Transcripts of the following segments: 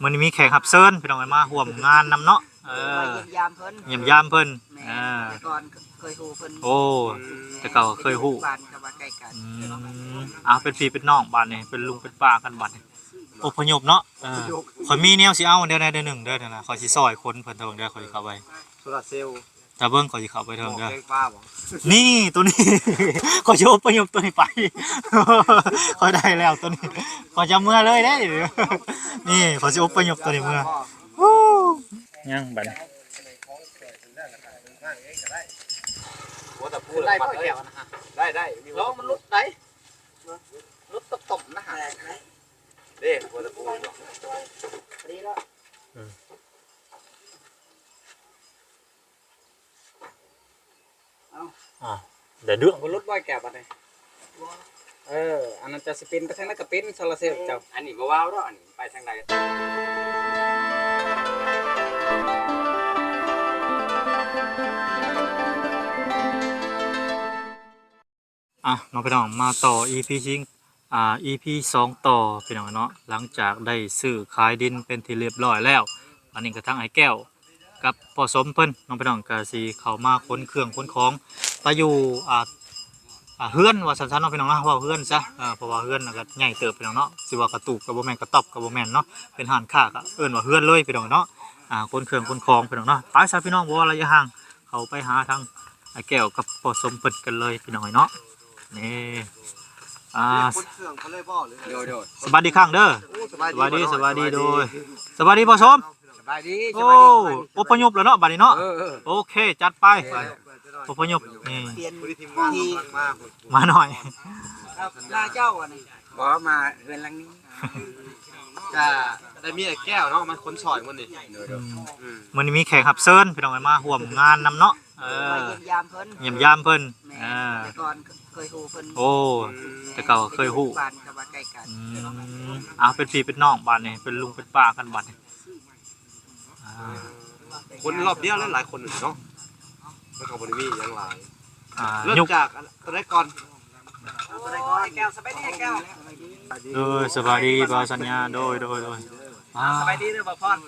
ມື້ນີ້ມີແຂກຮັບເຊີນ ພີ່ນ້ອງເອີຍ ມາຮ່ວມງານນຳເນາະ. ເອີ ມາຢ້ຽມຢາມເພິ່ນ ຢ້ຽມຢາມເພິ່ນ. ແມ່ນ ເອີ ແຕ່ກ່ອນເຄີຍຮູ້ເພິ່ນ. ໂອ້ ອືມ ແຕ່ເກົ່າເຄີຍຮູ້ ຢູ່ບ້ານກໍວ່າໃກ້ກັນ. ອືມ ເອົາ ເປັນພີ່ເປັນນ້ອງບາດນີ້ ເປັນລຸງເປັນປ້າກັນບາດນີ້. ອົບພະຍົບເນາະ. ເອີ ຂ້ອຍມີແນວຊິເອົາແນວໃດແນວໜຶ່ງເດີ ນັ້ນນະ ຂ້ອຍຊິຊ່ອຍຄົນເພິ່ນເຖິງເດີ ຂ້ອຍຊິເຂົ້າໄປ. ໂຊລາເຊວ. ຖ້າເບິ່ງ ຂ້ອຍຊິເຂົ້າໄປເຖິງເດີ. ນີ້ ໂຕນີ້ ຂ້ອຍຊິອົບພະຍົບໂຕນີ້ໄປ. ຂ້ອຍໄດ້ແລ້ວໂຕນີ້ ຂ້ອຍຈະເມືອເລີຍເດ້. ນີ້ ຂ້ອຍຊິອົບພະຍົບໂຕນີ້ເມືອ. ຍັງບັດນີ້ ໄດ້ບໍ່ແກ້ວນະ? ໄດ້ ໄດ້ ລອງມັນຫຼຸດໄດ໋ ຫຼຸດຕົມໆນະ. ເດ້ ຫົວຕະປູ ພໍດີແລ້ວ. ເອົາ ອ່າ ໄດ້ເລື່ອງ ບໍ່ຫຼຸດບໍ່ແກ້ວບັດນີ້. ເອີ ອັນນັ້ນເຈົ້າຊິປິ່ນໄປທາງໃດກໍປິ່ນ ໂຊລາເຊວເຈົ້າ. ອັນນີ້ບໍ່ເວົ້າດອກ ອັນນີ້ໄປທາງໃດ. ອ່ະ ເນາະ ພີ່ນ້ອງ ມາຕໍ່ ອີພີ ຊິງ ອ່າ ອີພີ ສອງ ຕໍ່ ພີ່ນ້ອງເນາະ. ຫຼັງຈາກໄດ້ຊື້ຂາຍດິນເປັນທີ່ລຽບຮ້ອຍແລ້ວ ອັນນີ້ກໍທັງອ້າຍແກ້ວກັບພໍ່ສົມເພິ່ນເນາະ ພີ່ນ້ອງ ກໍຊິເຂົ້າມາຂົນເຄື່ອງຂົນຂອງໄປຢູ່ ອ່າ ອ່າ ເຮືອນວ່າຊັ້ນໆເນາະ ພີ່ນ້ອງເນາະ. ເວົ້າເຮືອນຊະ ເອີ ເພາະວ່າເຮືອນກໍໃຫຍ່ເຕີບ ພີ່ນ້ອງເນາະ. ຊິວ່າກະຕູບກໍບໍ່ແມ່ນ ກະຕ໊ອບກໍບໍ່ແມ່ນເນາະ ເປັນຮ້ານຄ້າ ກໍເອີ້ນວ່າເຮືອນເລີຍ ພີ່ນ້ອງເນາະ. ອ່າ ຂົນເຄື່ອງຂົນຂອງ ພີ່ນ້ອງເນາະ. ໄປຊະ ພີ່ນ້ອງ ບໍ່ວ່າໄລຍະຫ່າງ ເຂົ້າໄປຫາທາງອ້າຍແກ້ວກັບພໍ່ສົມເພິ່ນກັນເລີຍ ພີ່ນ້ອງເອີຍເນາະ. ນີ້ ອ່າ ຂົນເຄື່ອງໄປເລີຍບໍ່ ຫຼື ໂດຍໆ. ສະບາຍດີຄັ້ງເດີ. ໂອ້ ສະບາຍດີ ສະບາຍດີ ສະບາຍດີ ໂດຍ ສະບາຍດີພໍ່ສົມ. ສະບາຍດີ ໂອ້ ສະບາຍດີ ສະບາຍດີ ອົບພະຍົບແລ້ວເນາະ ບັດນີ້ເນາະ. ເອີໆ ໂອເຄ ຈັດໄປ ໄປ ອົບພະຍົບ. ນີ້ ທີມງານກຳລັງມາ ມາໜ້ອຍ. ມາເຈົ້າອັນນີ້ ບໍ່ ມາເຮືອນຫຼັງນີ້ ກະໄດ້ມີອ້າຍແກ້ວເນາະ ມາຂົນຊ່ອຍມື້ນີ້. ອືມ ອືມ ມື້ນີ້ມີແຂກຮັບເຊີນ ພີ່ນ້ອງເອີຍ ມາຮ່ວມງານນຳເນາະ. ເອີ ມາຢ້ຽມຢາມເພິ່ນ ຢ້ຽມຢາມເພິ່ນ. ແມ່ນ ເອີ ແຕ່ກ່ອນເຄີຍຮູ້ເພິ່ນ. ໂອ້ ອືມ ແຕ່ເກົ່າເຄີຍຮູ້ ຢູ່ບ້ານກໍວ່າໃກ້ກັນ. ອືມ ອ່າ ເປັນພີ່ເປັນນ້ອງບາດນີ້ ເປັນລຸງເປັນປ້າກັນບາດນີ້. ອ່າ ຄົນລອບດຽວຫຼາຍໆຄົນເນາະ ມັນກໍບໍ່ໄດ້ມີຫຍັງຫຼາຍ. ອ່າ ເລີ່ມຈາກອັນໃດກ່ອນ? ສະບາຍດີ ສະບາຍດີ ບ່າວສັນຍາ. ໂດຍ ໂດຍ ໂດຍ. ອ່າ ສະບາຍດີເດີ ບ່າວພອນ.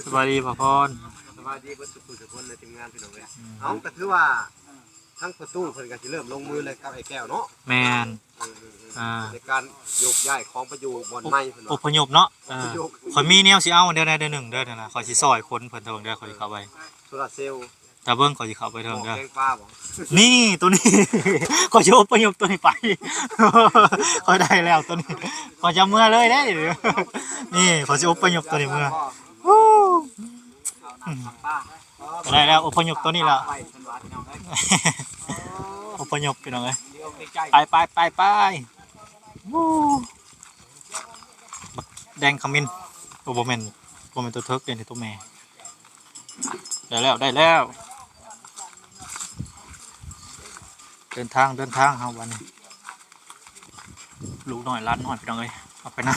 ສະບາຍດີ ບ່າວພອນ. ສະບາຍດີເບິດທຸກຄົນໃນທີມງານ ພີ່ນ້ອງເອີຍ. ອືມ ເອົ້າ ກໍຖືວ່າທາງພໍ່ຕູ້ເພິ່ນກໍຊິເລີ່ມລົງມືແລ້ວກັບອ້າຍແກ້ວເນາະ. ແມ່ນ. ເອີໆໆ ອ່າ ໃນການໂຍກຍ້າຍຂອງໄປຢູ່ບ່ອນໃໝ່ເພິ່ນວ່າ ອົບພະຍົບເນາະ. ເອີ ຂ້ອຍມີແນວຊິເອົາແນວໃດແນວໜຶ່ງເດີ ນັ້ນນະ ຂ້ອຍຊິຊ່ອຍຄົນເພິ່ນເຖິງເດີ ຂ້ອຍຊິເຂົ້າໄປ. ໂຊລາເຊວ. ຖ້າເບິ່ງ ຂ້ອຍຊິເຂົ້າໄປເຖິງເດີ. ນີ້ ໂຕນີ້ ຂ້ອຍຊິອົບພະຍົບໂຕນີ້ໄປ. ຂ້ອຍໄດ້ແລ້ວໂຕນີ້ ຂ້ອຍຈະເມືອເລີຍເດ້. ນີ້ ຂ້ອຍຊິອົບພະຍົບໂຕນີ້ເມືອ. ອືມ ໄດ້ແລ້ວ ອົບພະຍົບໂຕນີ້ແລ້ວ. ອົບພະຍົບ ພີ່ນ້ອງເອີຍ. ໄປ ໄປ ໄປ ໄປ. ໂອ້ ບັກແດງຂະມິນ. ໂອ້ ບໍ່ແມ່ນ ບໍ່ແມ່ນຕົວເຖິກເດ້ ຕົວແມ່. ໄດ້ແລ້ວ ໄດ້ແລ້ວ. ເດີນທາງ ເດີນທາງເຮົາບັດນີ້. ລູກນ້ອຍຫຼານນ້ອຍ ພີ່ນ້ອງເອີຍ ເອົາໄປນຳ.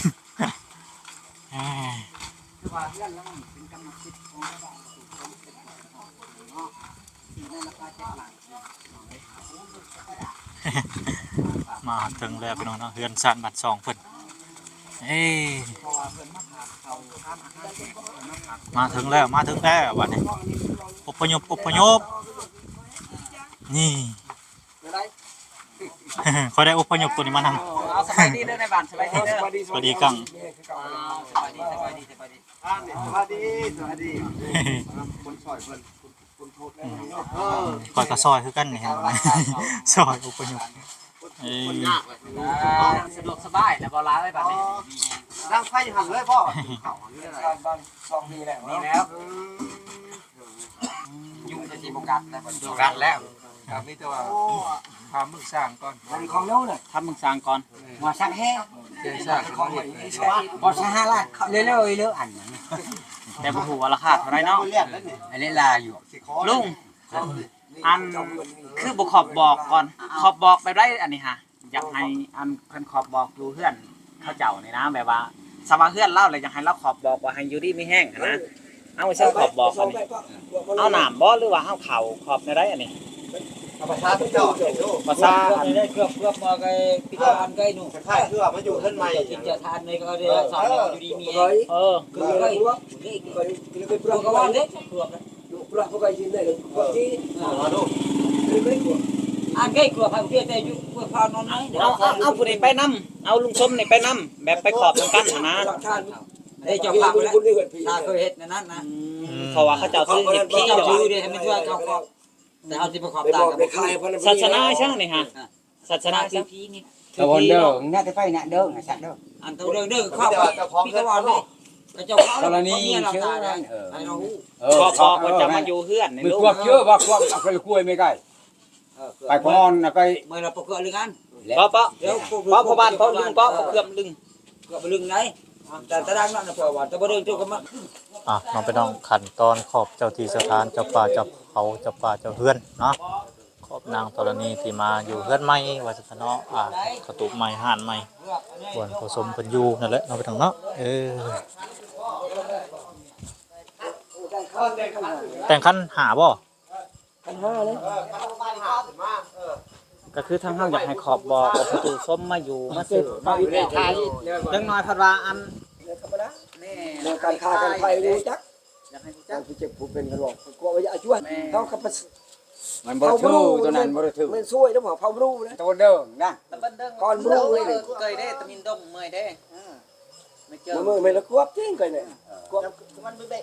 ມາເຖິງແລ້ວ ພີ່ນ້ອງເນາະ ເຮືອນຊານບ້ານຊ່ອງເພິ່ນ. ເອີ ມາເຖິງແລ້ວ ມາເຖິງແລ້ວບັດນີ້. ອົບພະຍົບ ອົບພະຍົບ. ນີ້ ຂ້ອຍໄດ້ອົບພະຍົບໂຕນີ້ມານຳ. ເອົາ ສະບາຍດີເດີນາຍບ້ານ ສະບາຍດີເດີ. ສະບາຍດີກັງ. ອ່າ ສະບາຍດີ ສະບາຍດີ ສະບາຍດີ. ອ່າ ນີ້ ສະບາຍດີ ສະບາຍດີ. ຄົນຊ່ອຍເພິ່ນ ຄົນ ຄົນໂທດແລ້ວ. ເອີ ຂ້ອຍກໍຊ່ອຍຄືກັນນີ້ ຊ່ອຍອົບພະຍົບ. ເອີ ສະດວກສະບາຍແລ້ວບໍ່ລາເອີຍ ບັດນີ້. ອໍ ດັງໄຟຢູ່ຫັ້ນເລີຍບໍ່? ເຂົ້າຫັ້ນເລີຍ. ສອງປີແລ້ວ ນີ້ແລ້ວ. ເອີ ຍຸງຈະຊິບໍ່ກັດແລ້ວ ບໍ່ກັດແລ້ວ. ກໍມີແຕ່ວ່າຖາມເບິ່ງຊ່າງກ່ອນ ທຳເບິ່ງຊ່າງກ່ອນ ມາສັກແຮ ເຈົ້າຊ່າງ ບໍ່ສະຫະລາດເລີຍ ເລີຍ ເລີຍ ອັນ ແຕ່ບໍ່ຮູ້ວ່າລາຄາເທົ່າໃດເນາະ. ອັນນີ້ລາຢູ່ ລຸງ ອັນ ຄືບໍ່ຂອບບອກກ່ອນ ຂອບບອກແບບໃດອັນນີ້ຫາ? ຢາກໃຫ້ອັນເພິ່ນຂອບບອກຢູ່ເຮືອນເຂົາເຈົ້ານີ້ນະ ແບບວ່າ ສະວ່າເຮືອນລາວແລ້ວ ຢາກໃຫ້ລາວຂອບບອກວ່າໃຫ້ຢູ່ດີມີແຮງຫັ້ນນະ. ເອົາໃສ່ຂອບບອກອັນນີ້ ເອົານ້ຳບໍ່ ຫຼືວ່າເອົາເຂົ້າຂອບແນວໃດອັນນີ້? ພາສາເຈົ້າ ພາສາອັນ ເກືອບ ເກືອບມາໄກ ພິການໄກໜູ ຄ້າຍໆຄືວ່າມາຢູ່ເຮືອນໃໝ່ ກິນຈະທານໃນກໍໄດ້ສອນຢູ່ດີມີແຮງ ເອີ ເກືອບໄກ ເກືອບໄກ ເກືອບໄກ ອັນໃກ້ກວ່າພັນເພຍແຕ່ຢູ່ກວ່າພາວນອນໃນ ເອົາ ເອົາ ເອົາຜູ້ໃດໄປນຳ ເອົາລຸງສົມນີ້ໄປນຳ ແບບໄປຂອບນຳກັນຫັ້ນນະ ເດ້ເຈົ້າພາບແລ້ວ ຖ້າເຄີຍເຮັດແນວນັ້ນນະ ອືມ ເພາະວ່າເຂົາເຈົ້າຊິເຮັດຜີດອກ ແຕ່ເຮົາຊິປະກອບຕາມ ສາສະໜາຫຍັງນີ້ຮະ ສາສະໜາຫຍັງ ຕະວັນເດີ ໜ້າຈະໄປນະເດີ ນະສັກເດີ ອັນຕະວັນເດີ ເຈົ້າຂອງເຮືອນເນາະ ເຈົ້າຂອງ ກໍລະນີ ເອີ ໃຫ້ເຮົາຮູ້ ເອີ ເພາະ ເພາະວ່າຈະມາຢູ່ເຮືອນນີ້ ມີກວກເຈີ ວ່າກວກ ເອົາໄປກວຍແມ່ໄກ່ ເອີ ໄປກ່ອນນະໄກ່ ເມື່ອລະປະເກືອເລື່ອງອັນ ເພາະ ເພາະ ເພາະ ເພາະບ້ານ ເພາະລຸງ ເພາະເກືອມລຶງ ເກືອບລຶງໄດ ແຕ່ຕາດາງນັ້ນນະ ເພາະວ່າຕະບໍ່ເດີນໂຕກັນມາ ອ່ະ ເນາະ ພີ່ນ້ອງ ຂັ້ນຕອນຂອບເຈົ້າທີ່ເຈົ້າທານ ເຈົ້າປ່າເຈົ້າເຂົາ ເຈົ້າປ່າເຈົ້າເຮືອນເນາະ ຂອບນາງທໍລະນີທີ່ມາຢູ່ເຮືອນໃໝ່ ວ່າຊັ້ນເນາະ ອ່າ ກະຕູບໃໝ່ ຮ້ານໃໝ່ ບ່ອນພໍ່ສົມເພິ່ນຢູ່ນັ້ນແຫຼະເນາະ ພີ່ນ້ອງເນາະ ເອີ ແຕ່ງຂັນຫ້າບໍ່? ຄັນຫ້າເລີຍ ກໍຄືທາງເຮົາຢາກໃຫ້ຂອບບອກວ່າພໍ່ຕູ້ສົມມາຢູ່ມາຊື້ເນາະ ຈັກໜ່ອຍເພິ່ນວ່າອັນ ແມ່ນ ເລື່ອງການຄ້າການຂາຍຮູ້ຈັກ ຢາກໃຫ້ຮູ້ຈັກ ຜູ້ເຈັບຜູ້ເປັນເພິ່ນບອກ ເພິ່ນກົວວ່າຢາກຈວນ ແມ່ນ ເຮົາກໍປະ ມັນບໍ່ຖືກ ຕົວນັ້ນບໍ່ໄດ້ຖືກ ແມ່ນຊ່ວຍນຳເຮົາເຝົ້າຮູ້ນະ ຕົວເດີງນະ ກ່ອນຮູ້ເລີຍ ເຄີຍເດ້ ຕະມິນດົງເມື່ອຍເດ້ ເອີ ເມື່ອຍ ເມື່ອຍລະກວບຈິງເຄີຍນີ້ ກວບ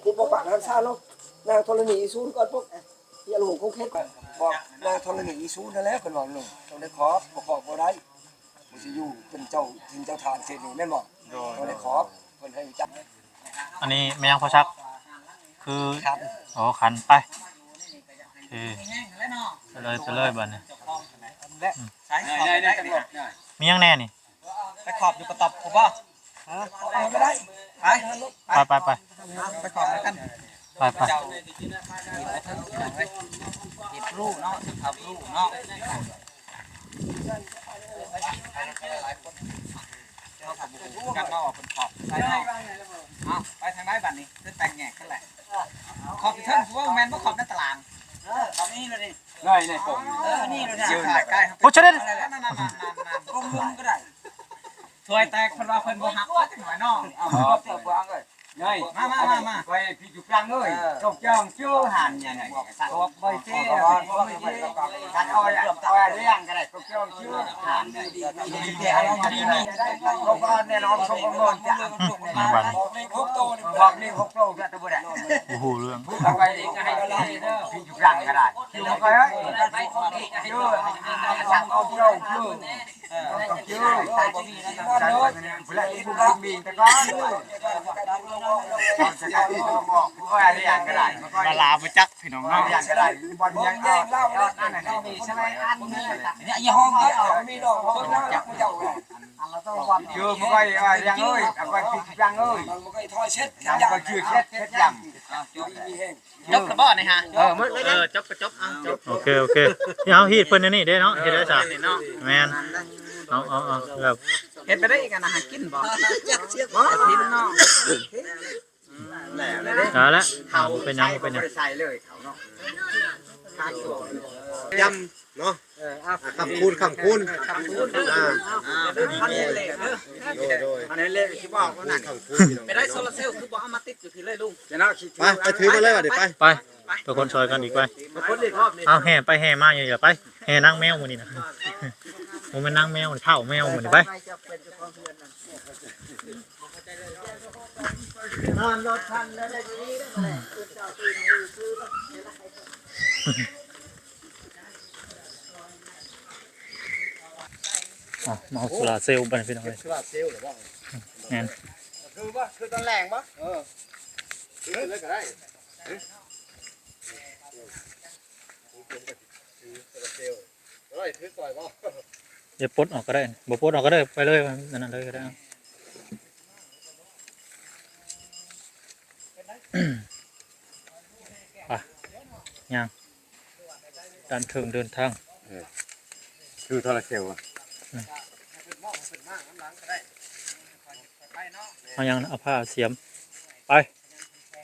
ຜູ້ບໍ່ປາກຮັກສາເນາະ ນາງທໍລະນີອີສູນກ່ອນພວກ ຢ່າຫຼວງຄົງເຂດ ບອກນາງທໍລະນີອີສູນນັ້ນແຫຼະ ເພິ່ນວ່າ "ລຸງ ຕ້ອງໄດ້ຂອບ ບໍ່ຂອບບໍ່ໄດ້ ບໍ່ຊິຢູ່ເປັນເຈົ້າຖິ່ນເຈົ້າຖານເຂດນີ້ ແມ່ນບໍ່? ຕ້ອງໄດ້ຂອບ ເພິ່ນໃຫ້ຮູ້ຈັກ." ອັນນີ້ແມ່ນຫຍັງພໍ່ສັກ? ຄື ຂັນ ອໍ ຂັນ ໄປ ເອີ ໄປເລີຍ ໄປເລີຍບາດນີ້ ອືມ ມີຫຍັງແດ່ນີ້? ໄປຂອບຢູ່ກະຕອບພຸ້ນບໍ່? ເອີ ເອົາກໍໄດ້ ໄປ ໄປ ໄປ ໄປ ໄປຂອບນຳກັນ ໄປ ໄປ ເກັບຮູ້ເນາະ ເກັບຮູ້ເນາະ ເຮົາກໍບໍ່ຮູ້ຄືກັນເນາະວ່າເພິ່ນຂອບໃສເນາະ ເອົາ ໄປທາງໃດບາດນີ້ ຄືແຕກແຍກກັນແຫຼະ ຂອບຢູ່ເທິງພຸ້ນບໍ່ ແມ່ນບໍ່ຂອບໃນຕາລາງ ເອີ ຂອບນີ້ລະນີ້ ໄດ້ ໄດ້ປົງ ເອີ ນີ້ລະນີ້ ໂອ້ ໂຊເດນ ກົມລົງກໍໄດ້ ຖ້ວຍແຕກເພິ່ນວ່າເພິ່ນບໍ່ຮັບ ເອົາເຈົ້າເພິ່ນເອີຍ ມາ ມາ ມາ ມາ ໄປພີ່ຈຸກລັງເອີຍ ເອີ ຕົກຈອງຈື່ຫັ້ນ ຂອບບໍ່ເຈ້ ຕັດອ້ອຍ ອ້ອຍລ້ຽງກໍໄດ້ ຕົກຈອງຈື່ຫັ້ນ ແນ່ນອນ ສົມບູນ ບອກເລກຫົກໂຕ ບອກເລກຫົກໂຕ ກໍບໍ່ໄດ້ ບໍ່ຮູ້ເລື່ອງ ເອົາໄປໃຫ້ພີ່ຈຸກລັງກໍໄດ້ ຢູ່ມາໄກເອີຍ ເອີ ຕັດອ້ອຍເຈົ້າຈື່ ລາວບໍ່ຈັກພີ່ນ້ອງເນາະ ເຈີມາໄວ້ ເອີ ເລື່ອງເອີຍ ເອົາໄວ້ຜິດເລື່ອງເອີຍ ນຳກໍຊື່ເຊັດ ເຊັດດຳ ຈົບແລ້ວບໍ່ນີ້ຮະ? ເອີ ໝົດເລີຍ ເອີ ຈົບກໍຈົບ ເອົາ ຈົບ ໂອເຄ ໂອເຄ ເຮົາຮີດເພິ່ນແນວນີ້ເດ້ເນາະ ເຮັດໄດ້ຊະ ແມ່ນ ເອົາ ເອົາ ເອົາ ແລ້ວ ເຮັດໄປໄດ້ອີກອັນນະ ຫາກິນບໍ່? ບໍ່ ກິນເນາະ ແລ້ວແຫຼະເດ້ ເອົາລະ ເອົາ ບໍ່ເປັນຫຍັງ ບໍ່ເປັນຫຍັງ ບໍ່ໄດ້ໃສ່ເລີຍເຂົາເນາະ ຢ້ຳ ເນາະ ເອີ ເອົາ ຄຳຄູນ ຄຳຄູນ ຄຳຄູນ ອ່າ ອ່າ ອັນນີ້ເລກເດີ ໂດຍ ໂດຍ ອັນນີ້ເລກຊິບອກນັ້ນ ຄຳຄູນ ໄປໄດ້ໂຊລາເຊວ ຄືບໍ່ເອົາມາຕິດຢູ່ພີ້ເລີຍລຸງ ໄປ ໄປຖືມາເລີຍ ບາດນີ້ ໄປ ໄປ ໄປ ທຸກຄົນຊ່ອຍກັນອີກ ໄປ ເອົາແຫ່ໄປແຫ່ມາຢູ່ນີ້ລະ ໄປ ແຫ່ນາງແມວມື້ນີ້ນະ ບໍ່ແມ່ນນາງແມວ ທ້າວແມວມື້ນີ້ ໄປ ນອນລົດທັນແລ້ວໄດ້ດີ ອ່ະ ມາເອົາໂຊລາເຊວໄປພີ່ນ້ອງເອີຍ ໂຊລາເຊວເລີຍບໍ່? ແມ່ນ ຄືວ່າ ຄືຕອນແລງບໍ່? ເອີ ຄືເລີຍກໍໄດ້ ເອີ ຖືກ່ອຍບໍ່? ຢ່າປົດອອກກໍໄດ້ ບໍ່ປົດອອກກໍໄດ້ ໄປເລີຍ ອັນນັ້ນເລີຍກໍໄດ້ ໄປ ຍ່າງ ດັນເທິງເດີນທາງ ເອີ ຄືໂຊລາເຊວ ອືມ ເອົາຫຍັງ ເອົາຜ້າ ເອົາສຽມ ໄປ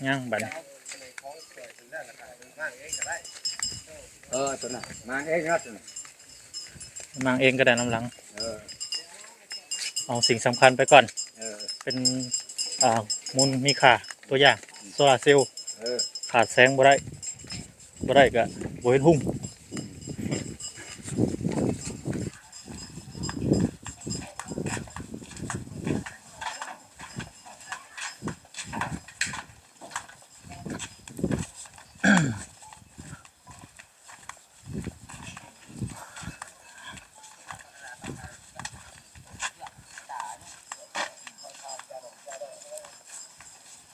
ຍ່າງບັດນີ້ ເອີ ໂຕນັ້ນມາງເອງເນາະ ໂຕນັ້ນມາງເອງກໍໄດ້ນຳຫຼັງ. ເອີ ເອົາສິ່ງສຳຄັນໄປກ່ອນ. ເອີ ເປັນ ອ່າ ມູນມີຄ່າ ຕົວຢ່າງ ໂຊລາເຊວ. ເອີ ຂາດແສງບໍ່ໄດ້ ບໍ່ໄດ້ກະບໍ່ເຫັນຮຸ່ງ.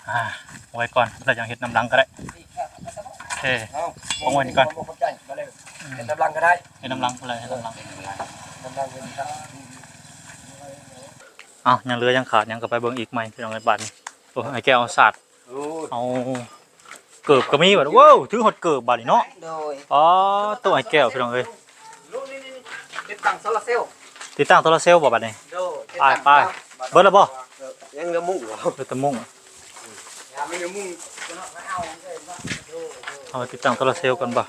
ອ່າ ເອົາໄວ້ກ່ອນ ແລ້ວຈັ່ງເຮັດນຳຫຼັງກໍໄດ້. ໂອເຄ ເອົາ ວາງໄວ້ນີ້ກ່ອນ. ຂອບໃຈ ມາເລີຍ ເຮັດນຳຫຼັງກໍໄດ້ ເຮັດນຳຫຼັງພຸ້ນແຫຼະ ເຮັດນຳຫຼັງ. ເອົ້າ ຍັງເຫຼືອຍັງຂາດຫຍັງກໍໄປເບິ່ງອີກໃໝ່ ພີ່ນ້ອງເອີຍ. ບາດນີ້ ໂອ້ ອ້າຍແກ້ວເອົາສາດ ໂອ້ຍ ເອົາເກີບກໍມີບາດ. ໂວ້ວ ຖືຮອດເກີບບາດນີ້ເນາະ. ໂດຍ ອໍ ໂຕອ້າຍແກ້ວ ພີ່ນ້ອງເອີຍ. ຕິດຕັ້ງໂຊລາເຊວ ຕິດຕັ້ງໂຊລາເຊວບໍ່ບາດນີ້? ໂດຍ ໄປ ເບິດແລ້ວບໍ່? ຍັງເຫຼືອມຸ້ງ ເຫຼືອແຕ່ມຸ້ງ. ເອົາຕິດຕັ້ງໂຊລາເຊວກ່ອນບໍ່?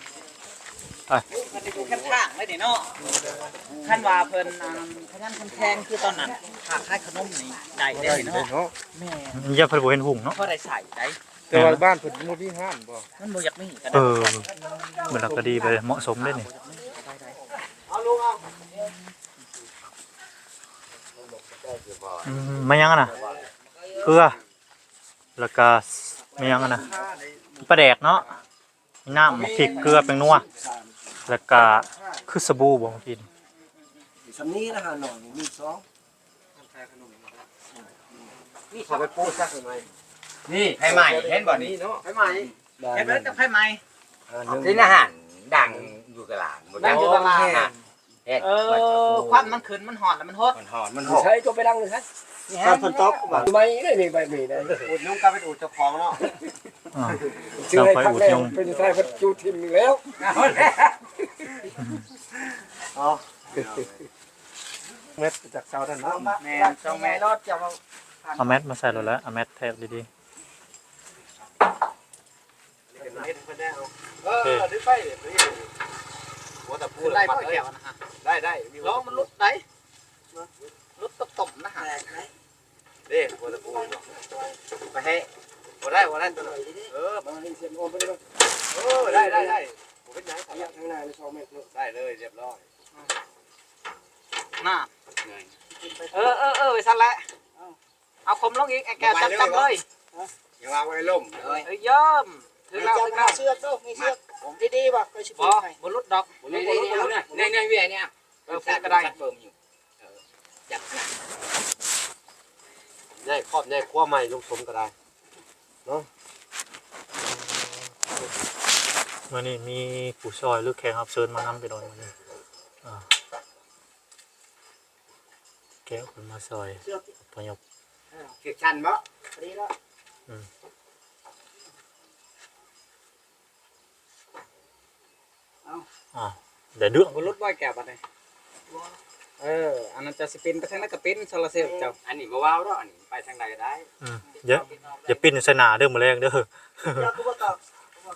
ໄປ ເພິ່ນຢູ່ແຄມທາງໄວ້ນີ້ເນາະ. ຄັນວ່າເພິ່ນ ອັນ ຂະຫຍັນຂັນແຂງຄືຕອນນັ້ນ ຄ້າຂາຍຂະໜົມນີ້ໄດ້ເດ້ເນາະ. ແມ່ນ ຢ່າເພິ່ນບໍ່ເຫັນຮຸ່ງເນາະ ພໍໄດ້ໃຊ້ໄດ້. ແຕ່ວ່າບ້ານເພິ່ນບໍ່ມີຮ້ານບໍ່? ມັນບໍ່ຢາກມີກໍໄດ້. ເອີ ເວລາກໍດີໄປ ເໝາະສົມເດ້ນີ້. ອືມ ມາຫຍັງຫັ້ນນະ? ເກືອ ແລ້ວກະ ມາຫຍັງຫັ້ນນະ? ປາແດກເນາະ. ມີນ້ຳ ໝາກພິກ ເກືອ ແປ້ງນົວ ແລ້ວກະຄືສະບູບໍ່ ເມື່ອກີ້ນີ້. ສ່ຳນີ້ລະຫາໜ້ອຍ ມີສອງ ເຂົ້າໄປປູກຊັກໃໝ່. ນີ້ໄຟໃໝ່ ເຫັນບໍ່ນີ້? ໄຟໃໝ່ ເຮັດໄວ້ແຕ່ໄຟໃໝ່. ກິນອາຫານດັງຢູ່ຕະຫຼາດ ດັງຢູ່ຕະຫຼາດ. ເອີ ຄວັນມັນຂຶ້ນ ມັນຮ້ອນ ແລ້ວມັນຫົດ ມັນຮ້ອນ ມັນຫົດ. ໃສກໍໄປດັງຢູ່ໃສ? ຄັນຝົນຕົກ ໃໝ່ໄດ້ນີ້ ໃບນີ້ໄດ້. ອຸດຍຸງກັບໄປອູດເຈົ້າຂອງເນາະ. ອ່າ ເຈົ້າໄປອຸດຍຸງ ເປັນຊາຍພັດຈູທິມແລ້ວ. ເອົາແລ້ວ ເອົາ ແມັດຈາກເສົານັ້ນເນາະ. ແມ່ນ ສອງແມັດ. ເອົາແມັດມາໃສ່ໂລດແຫຼະ ເອົາແມັດແທກດີໆ. ເອີ ເອີ ດຶງໄປ ຫົວຕະປູ ໄດ້ບໍ່ແກ້ວນະ? ໄດ້ ໄດ້ ມີຫົວຕະປູ. ລອງມັນຫຼຸດໄດ໋ ຫຼຸດຕົມໆນະ. ເດ້ ຫົວຕະປູ ໄປແຮະ. ບໍ່ໄດ້ ບໍ່ໄດ້ຕົວນັ້ນ. ເອີ ເອີ ໄດ້ ໄດ້ ໄດ້ ບໍ່ເປັນຫຍັງ. ທາງໜ້ານີ້ສອງແມັດເນາະ. ໄດ້ເລີຍ ຮຽບຮ້ອຍ. ນະ ເອີ ເອີ ເອີ ໄປຊັ້ນແຫຼະ. ເອົາ ເອົາຄົມລົງອີກ ໄອ້ແກ້ວ ຈັບ ຈັບເລີຍ. ຢ່າວ່າໄວ້ລົມເອີຍ. ເອີຍ ເຢີ້ມ ຖືກແລ້ວ ຖືກແລ້ວ. ເຊືອກເດີ ມີເຊືອກດີໆບໍ່? ຂ້ອຍຊິເປີດໃຫ້. ບໍ່ ບໍ່ຫຼຸດດອກ. ນີ້ ນີ້ ນີ້ ນີ້ ນີ້ ນີ້ ນີ້ ນີ້ ເອີ ເປີດກໍໄດ້ ເປີດຢູ່. ເອີ ຈັບນະ ຍ້າຍຄອບຍ້າຍຄົວໃໝ່ ລົງສົມກໍໄດ້ເນາະ. ມື້ນີ້ມີຜູ້ຊ່ອຍ ຫຼື ແຂກຮັບເຊີນມານຳ ພີ່ນ້ອງ ມື້ນີ້ ອ່າ ແຂກເພິ່ນມາຊ່ອຍ ເຊືອກ ອົບພະຍົບ. ເອີ ເຊືອກຊັ້ນບໍ່? ພໍດີແລ້ວ. ອືມ ເອົາ ອ່າ ໄດ້ເລື່ອງ. ບໍ່ຫຼຸດບໍ່ແກ້ວບາດນີ້. ເອີ ອັນນັ້ນເຈົ້າຊິປິ່ນໄປທາງໃດກໍປິ່ນ ໂຊລາເຊວເຈົ້າ. ອັນນີ້ບໍ່ເວົ້າດອກ ອັນນີ້ໄປທາງໃດກໍໄດ້. ອືມ ຢ່າ ຢ່າປິ່ນໃສ່ໜ້າເດີ ມື້ແລງເດີ. ເຈົ້າຄືບໍ່ຕອບ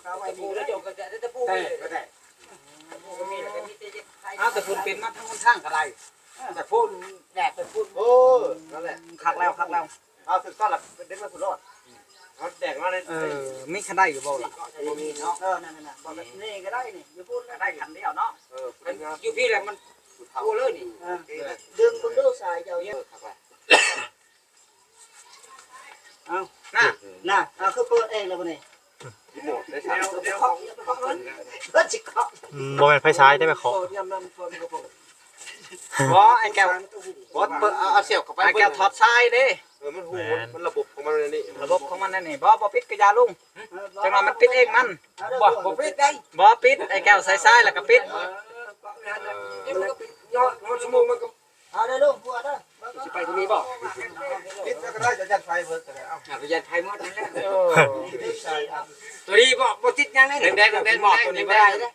ຕະປູແລ້ວ ເຈົ້າກໍຈະໄດ້ຕະປູ. ແຕ່ ແຕ່ ເອົາ ແຕ່ພຸ້ນປິ່ນມາທາງຫົນທາງກໍໄດ້. ແຕ່ພຸ້ນແດດ ແຕ່ພຸ້ນ. ເອີ ນັ້ນແຫຼະ ຄັກແລ້ວ ຄັກແລ້ວ. ເອົາ ຖືກຕ້ອນລະ ເດັກມາຜູ້ລອດ. ເອົາແດກມາເລີຍ. ເອີ ມີຄັນໄດຢູ່ບໍ່ລະ? ບໍ່ມີເນາະ. ເອີ ນັ້ນໆ ບໍ່ແບບນີ້ກໍໄດ້ນີ້ ຢູ່ພຸ້ນກໍໄດ້ຄັນດຽວເນາະ. ເອີ ຢູ່ພີ້ແຫຼະ ມັນຜູ້ເຖົ້າເລີຍນີ້. ເອີ ດຶງເບິ່ງດູສາຍເຈົ້າ. ເອີ ຄັກລະ. ເອົາ ນະ ນະ ເອົາ ຄືເປີດເອງແລ້ວບັດນີ້. ບໍ່ແມ່ນໄຟສາຍເດ້ ໄປເຄາະ. ບໍ່ ໄອ້ແກ້ວ ບໍ່ ເປີດ ເອົາ ເອົາສຽບເຂົ້າໄປ. ໄອ້ແກ້ວ ເບິ່ງ ຖອດສາຍເດ້. ເອີ ມັນຮູ້ ເອີ ມັນ ມັນລະບົບຂອງມັນແນວນີ້. ລະບົບຂອງມັນແນວນີ້. ບໍ່ ບໍ່ປິດກະຢ່າລຸງ. ເອີ ຈັກໜ່ອຍມັນປິດເອງມັນ. ບໍ່ ບໍ່ປິດໄດ໋. ບໍ່ປິດ ໄອ້ແກ້ວ ໃສ່ສາຍແລ້ວກໍປິດ. ເອີ ເອີ ມັນກໍປິດ. ເນາະ ມັນຊົ່ວໂມງມັນກໍ ເອົາເດີລຸງ ຜົວເດີ. ຊິໄປຕົງນີ້ບໍ່? ປິດແລ້ວກໍໄດ້ ຈະຢັດໄຟເບິດກໍໄດ້. ເອົາ ອ່າ ຈະຢັດໄຟໝົດນັ້ນແຫຼະ. ໂອ້ ຕົວນີ້ບໍ່ ບໍ່ຕິດຫຍັງເລີຍ. ແດງໆ ແດງໆ ໝໍ້ຕົວນີ້ບໍ່ໄດ້ເດ້.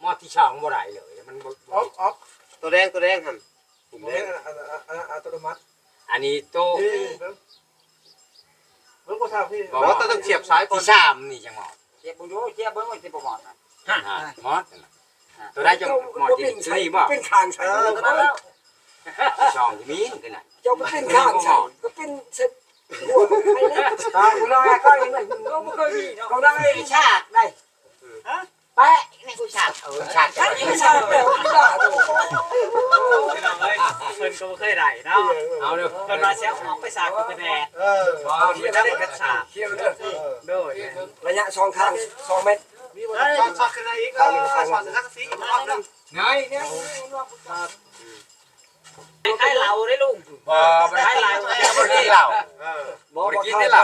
ໝໍ້ທີສອງບໍ່ໄດ້ເລີຍ ມັນບໍ່ ອອກ ອອກ ຕົວແດງ ຕົວແດງຫັ້ນ ປຸ່ມແດງ. ບໍ່ແມ່ນ ອັນ ອັນ ອັນ ອັນ ອັນ ອັດຕະໂນມັດ. ເອີ ເບິ່ງ ເບິ່ງບໍ່ຊາວພີ່. ບໍ່ ບໍ່ ຕ້ອງສຽບສາຍກ່ອນ. ທີສາມນີ້ຈັ່ງໝໍ້. ສຽບເບິ່ງດູ ສຽບເບິ່ງວ່າຊິບໍ່ໝອດນະ. ຮະ ໝອດ. ຕົວໃດເຈົ້າໝໍ້ ຕົວນີ້ບໍ່? ເປັນຂ້າງໃສ່ ເອີ ຕົວນັ້ນແຫຼະ ຊ່ອງທີ່ມີນັ້ນ ເຈົ້າໄປເປັນຂ້າງໃສ່ ກໍເປັນເສດຫົວໄປເລີຍ ຕາມເຮົາໃຫ້ຂ້ອຍມັນ ກໍບໍ່ເຄີຍມີເນາະ ກໍໄດ້ ມີສາກໄດ້ ຮະ ແປະໃນກູສາກ ເອີ ສາກ ສາກແລ້ວ ເພິ່ນກໍບໍ່ເຄີຍໄດ້ເນາະ ເອົາເດີ ເພິ່ນວ່າຊິເອົາອອກໄປສາກຢູ່ແຕ່ແດດ ເອີ ບໍ່ ເພິ່ນໄດ້ເປັນສາກ ໂດຍ ໄລຍະສອງຂ້າງ ສອງແມັດ ມີບໍ່ ສອດຂຶ້ນມາອີກ ເອີ ສອດສັງກະສີອີກຮອບໜຶ່ງ ໄງ ໄງ ຄ້າຍເຫຼົ້າເດ້ລຸງ ບໍ່ ບໍ່ໄດ້ ຄ້າຍເຫຼົ້າ ບໍ່ໄດ້ກິນເຫຼົ້າ ເອີ ບໍ່ ບໍ່ໄດ້ກິນເຫຼົ້າ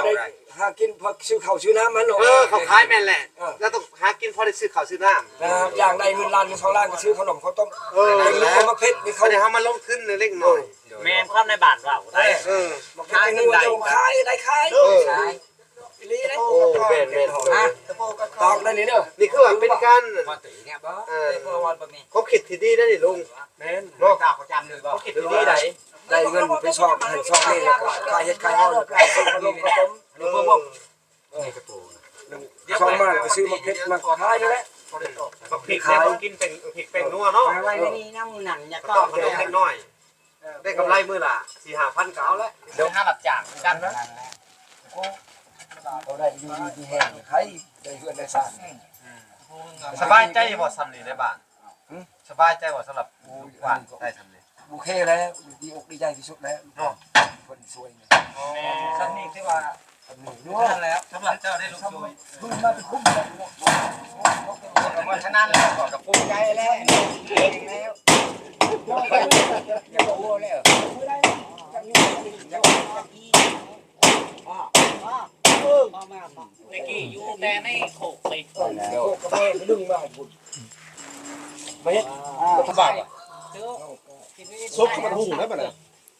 ຫາກິນພໍຊື້ເຂົ້າຊື້ນ້ຳມັນເນາະ ເອີ ເຂົາຂາຍແມ່ນແຫຼະ ເອີ ລາວຕ້ອງຫາກິນພໍໄດ້ຊື້ເຂົ້າຊື້ນ້ຳ ເອີ ຢາກໄດ້ເງິນລ້ານ ສອງລ້ານ ກໍຊື້ເຂົ້າໜົມເຂົ້າຕົ້ມ ເອີ ເຮັດເຂົ້າມາເພັດ ເຮັດເຂົ້າ ໄດ້ເຮົາມາລົງທຶນເລັກນ້ອຍ ແມ່ນຄວາມໃນບ້ານເວົ້າໄດ້ ເອີ ມາຂາຍເງິນໄດ້ ຂາຍໄດ້ຂາຍ ເອີ ອີ່ຫຼີເດ້ ໂອ້ ແມ່ນໆ ຮະ ຕອກໄດ້ນີ້ເດີ ນີ້ຄືວ່າເປັນການ ເອີ ຄວາມຄິດທີ່ດີນະນີ້ລຸງ ແມ່ນ ເນາະ ຄວາມຄິດທີ່ດີໃດ ໄດ້ເງິນໄປຊອກຫັ້ນຊອກນີ້ ແລ້ວກໍຂາຍເຮັດຂາຍເຮົາ ແລ້ວກໍຊື້ເຂົ້າໜົມເຂົ້າຕົ້ມ ເອີ ນີ້ກະໂຕ ຊອກມາແລ້ວກໍຊື້ໝາກເຜັດມາຂາຍນັ້ນແຫຼະ ໝາກເຜັດນີ້ເຮົາກິນເປັນພິກແປ້ງນົວເນາະ ໄວ້ໃນນີ້ນຳ ມື້ນັ້ນຢາກຕອບຂະໜົມເລັກນ້ອຍ ໄດ້ກຳໄລມື້ລະສີ່ຫ້າພັນກໍເອົາແຫຼະ ໄປຫາຮັບຈ້າງຄືກັນ ໂອ້ ເຮົາໄດ້ຢູ່ດີມີແຮງ ໃຜໄດ້ເຮືອນໄດ້ຊານ ສະບາຍໃຈບໍ່ຊ່ຳນີ້ໃນບ້ານ? ຫຶ? ສະບາຍໃຈບໍ່ສຳລັບ ໂອ້ຍ ບ້ານໄດ້ຊ່ຳນີ້? ໂອເຄແລ້ວ ດີອົກດີໃຈທີ່ສຸດແລ້ວ ເນາະ ເພິ່ນຊ່ວຍ ຊ່ຳນີ້ຖືວ່າ ຊ່ຳນີ້ຢູ່ ນັ້ນແຫຼະ ສຳລັບເຈົ້າໄດ້ລູກຊ່ວຍ ເພິ່ນມາເປັນຄຸ້ມແລ້ວ ເພາະສະນັ້ນແລ້ວ ກໍພູມໃຈແລ້ວ ເກັ່ງແລ້ວ ຢ່າກົວແລ້ວ ແຕ່ກີ້ຢູ່ແຕ່ໃນໂຄກເລີຍ ໂຄກກະແບໄປດຶງມາພຸ້ນ ມາເຮັດ ອ່າ ລັດຖະບານ ສົບກັບບັກຫຸ່ງໄດ້ປະນະ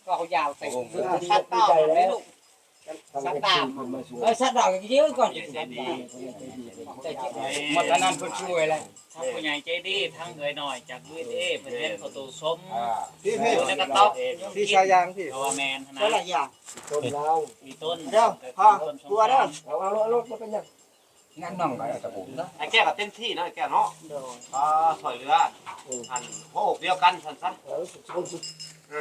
ກໍເອົາຢາວໃສ່ ສັດປ່າແລ້ວ ສັດປ່າ ເອີ ສັດປ່າກໍເຍອະກ່ອນ ໝົດອັນນັ້ນເພິ່ນຊ່ວຍແລ້ວ ທັງຜູ້ໃຫຍ່ໃຈດີ ທັງເອື້ອຍນ້ອຍຈາກ ຢູເອັສເອ ເພິ່ນຮຽນເຂົ້າໂຕສົມ ອ່າ ຢູ່ໃນກະຕອກ ທີ່ຊາຍາງທີ່ ກໍວ່າແມ່ນຫັ້ນນະ ຫຼາຍຢ່າງ ຕົ້ນລາວ ມີຕົ້ນ ເດີ ພໍ່ ຕົວເດີ ເອົາ ເອົາ ເອົາ ເອົາ ບໍ່ເປັນຫຍັງ ງານນ້ອງກໍຕະປູນເນາະ ອ້າຍແກ້ວກໍເຕັມທີ່ເນາະ ອ້າຍແກ້ວເນາະ ໂດຍ ອ່າ ຊ່ວຍເຫຼືອ ອັນຫົວອົກດຽວກັນຊັ້ນຊະ ເອີ ສຸກ ເອີ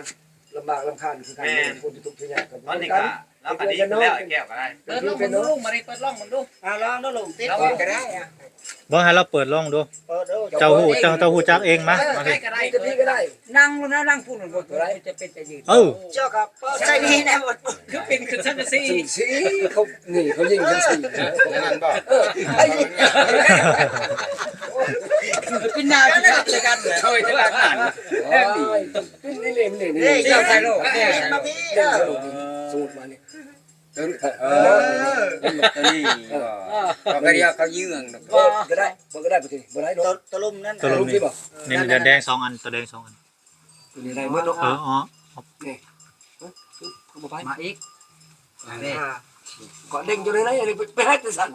ລຳບາກລຳຄານຄືກັນ ແມ່ນ ຄົນທີ່ທຸກທີ່ຍາກກໍ ຕອນນີ້ກໍລາວກໍດີຂຶ້ນແລ້ວ ອ້າຍແກ້ວກໍໄດ້ ເປີດລອງເບິ່ງລຸງ ມານີ້ເປີດລອງເບິ່ງດູ ອ່າ ລອງດູລຸງ ຕິດ ລອງກໍໄດ້ ເບິ່ງໃຫ້ລາວເປີດລອງດູ ເປີດດູ ເຈົ້າຮູ້ ເຈົ້າ ເຈົ້າຮູ້ຈັກເອງມາ ເອີ ມາພີ້ ໃກ້ກໍໄດ້ ນີ້ກໍໄດ້ ນັ່ງລົງນະ ນັ່ງພຸ້ນ ບໍ່ ເອີ ຈະເປັນຕາຢືນ ເອີ ເຈົ້າກໍເປີດໃສ່ນີ້ແນ່ ຄືເປັນຂຶ້ນສັງກະສີ ຈັ່ງຊີ້ ເຂົາ ນີ້ເຂົາຍິງຈັ່ງຊີ້ ນັ້ນບໍ່ ເອີ ເປັນໜ້າທີ່ກັບໃສ່ກັນ ໂອ້ຍ ເປັນນີ້ ນີ້ ນີ້ ນີ້ ເຈົ້າໃສ່ໂລດ ເອີ ມາພີ້ ເອີ ສົມມຸດວ່ານີ້ ເອີ ເອີ ເປັນບັກໂຕນີ້ ເອີ ເຂົາກໍດຽວເຂົາເຍືອງ ເອີ ກໍໄດ້ ບໍ່ກໍໄດ້ ບໍ່ໄດ້ ບໍ່ໄດ້ເນາະ ໂຕ ໂຕລຸ່ມນັ້ນ ໂຕລຸ່ມນີ້ ໂຕລຸ່ມນີ້ບໍ່ ນີ້ ແດງສອງອັນ ໂຕແດງສອງອັນ ຕົວນີ້ໄດ້ໝົດເນາະ ເອີ ອໍ ນີ້ ເອີ ຄືບໍ່ໄປ ມາອີກ ອ່າ ກໍເດ້ງຢູ່ໃນນັ້ນ ອັນນີ້ໄປ ໄປເຮັດຈັ່ງຊັ້ນ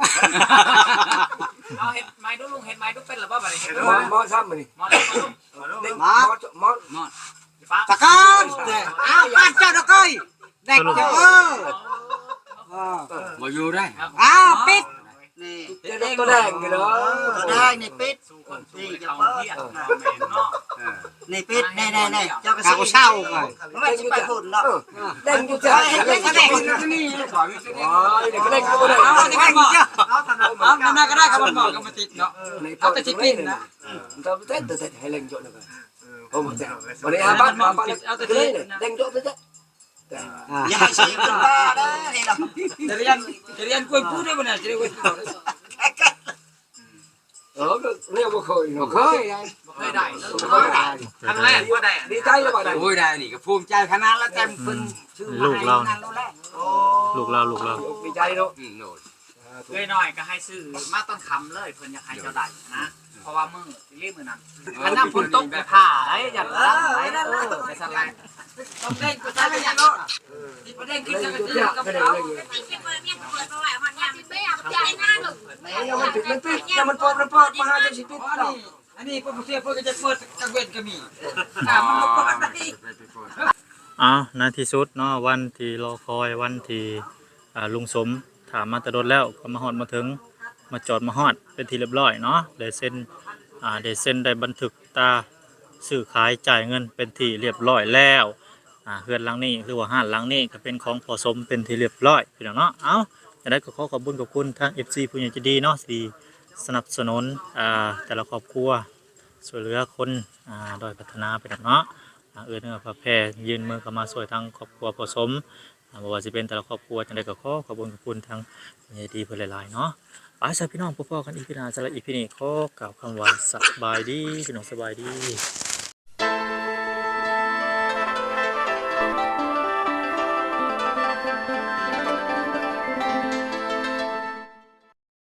ເອົາເຮັດໃໝ່ດູລຸງ ເຮັດໃໝ່ດູ ເປັນລະບໍ່ບາດນີ້ ບໍ່ ບໍ່ຊ້ຳບາດນີ້ ມອດ ມອດ ມອດ ມອດ ຕະການ ອ້າວ ບ້ານເຈົ້າດອກເອີຍ ແດກເຈົ້າ ເອີ ບໍ່ຢູ່ໄດ້ ອ້າວ ປິດ ນີ້ ຕົວແດງນີ້ເດີ ຕົວແດງນີ້ປິດ ນີ້ຈະເປີດ ເອີ ນີ້ປິດ ນີ້ໆໆ ເຈົ້າກໍຊິເຊົາກ່ອນ ມັນຊິໄປພຸ້ນເນາະ ເອີ ແດງຢູ່ ເອີ ເຮັດແດງຢູ່ນີ້ ໂອ້ຍ ແດງຢູ່ ເອົາ ເອົາ ເອົາ ມັນກໍໄດ້ ຄັນມັນບອກກໍມາຕິດເນາະ ເອົາແຕ່ຊິປິດນະ ເອີ ເອົາແຕ່ ແຕ່ ແຕ່ໃຫ້ແດງເຍາະນະ ເອີ ບໍ່ ບໍ່ໄດ້ ເອົາແຕ່ຊິປິດນະ ແດງເຍາະແຕ່ ອ່າ ຢ່າໃຫ້ເສຍເປັນບ້າເດີນີ້ເນາະ ຈະຮຽນ ຈະຮຽນກວຍປູເດ້ບໍ່ນະ ຈະຮຽນກວຍປູ ເອີ ກໍແນວບໍ່ເຄີຍເນາະ ເຄີຍໄດ໋ ບໍ່ເຄີຍໄດ້ ບໍ່ເຄີຍໄດ້ ຄັ້ງແລກບໍ່ໄດ້ ດີໃຈແລ້ວບໍ່ໄດ້ ໂອ້ຍ ໄດ້ນີ້ກໍພູມໃຈຂະໜາດລະ ແຕ່ເພິ່ນ ອືມ ຊື້ມາໃຫ້ນັ້ນໂລດແຫຼະ ລູກລາວ ລູກລາວ ດີໃຈເນາະ ອືມ ໂດຍ ເອື້ອຍນ້ອຍກໍໃຫ້ຊື້ມາຕອນຄ່ຳເລີຍ ເພິ່ນຢາກໃຫ້ເຈົ້າໄດ້ນະ ເພາະວ່າມື້ ອີ່ຫຼີມື້ນັ້ນ ຄັນນ້ຳຝົນຕົກກໍຖ້າໄດ້ ຢ່າໄດ້ ເອີ ໄປຊັ້ນລະ ຕ້ອງເລັ່ງໄປຊັ້ນລະເນາະ ຊິໄປເລັ່ງຂຶ້ນສັງກະສີກັບເຂົາ ມັນປິດ ມັນປິດ ມັນເປີດ ມັນເປີດ ມາຫາເຈົ້າຊິປິດ ອັນນີ້ ອັນນີ້ເພິ່ນບໍ່ເຊື່ອ ເພິ່ນກໍຈະເປີດກາງເວັນກໍມີ ອ່າ ມັນບໍ່ເປີດໄດ້ ອ້າວ ໃນທີ່ສຸດເນາະ ວັນທີ່ລໍຄອຍ ວັນທີ່ ອ່າ ລຸງສົມຖ້າມາແຕ່ດົນແລ້ວ ກໍມາຮອດມາເຖິງ ມາຈອດມາຮອດເປັນທີ່ລຽບຮ້ອຍເນາະ ໄດ້ເຊັນ ອ່າ ໄດ້ເຊັນໄດ້ບັນທຶກຕາຊື້ຂາຍຈ່າຍເງິນເປັນທີ່ລຽບລ້ອຍແລ້ວ. ອ່າ ເຮືອນຫຼັງນີ້ ຫຼືວ່າຮ້ານຫຼັງນີ້ ກໍເປັນຂອງພໍ່ສົມເປັນທີ່ລຽບລ້ອຍ ພີ່ນ້ອງເນາະ. ເອົາ ຈັ່ງໃດກໍຂໍຂອບບຸນຂອບຄຸນທາງເອັຟຊີຜູ້ໃຫຍ່ໃຈດີເນາະ ທີ່ສະໜັບສະໜູນ ອ່າ ແຕ່ລະຄອບຄົວ ຊ່ວຍເຫຼືອຄົນ ອ່າ ດ້ອຍພັດທະນາ ພີ່ນ້ອງເນາະ. ອ່າ ເອື້ອເນື້ອເຟື້ອແຜ່ຍື່ນມືເຂົ້າມາຊ່ວຍທາງຄອບຄົວພໍ່ສົມ ອ່າ ບໍ່ວ່າຊິເປັນແຕ່ລະຄອບຄົວຈັ່ງໃດກໍຂໍຂອບບຸນຂອບຄຸນທາງຜູ້ໃຫຍ່ໃຈດີເພິ່ນຫຼາຍໆເນາະ. ໄປຊະພີ່ນ້ອງ ພົບພໍ້ກັນອີພີໜ້າ. ສຳລັບອີພີນີ້ຂໍກ່າວຄຳວ່າສະບາຍດີ ພີ່ນ້ອງ ສະບາຍດີ.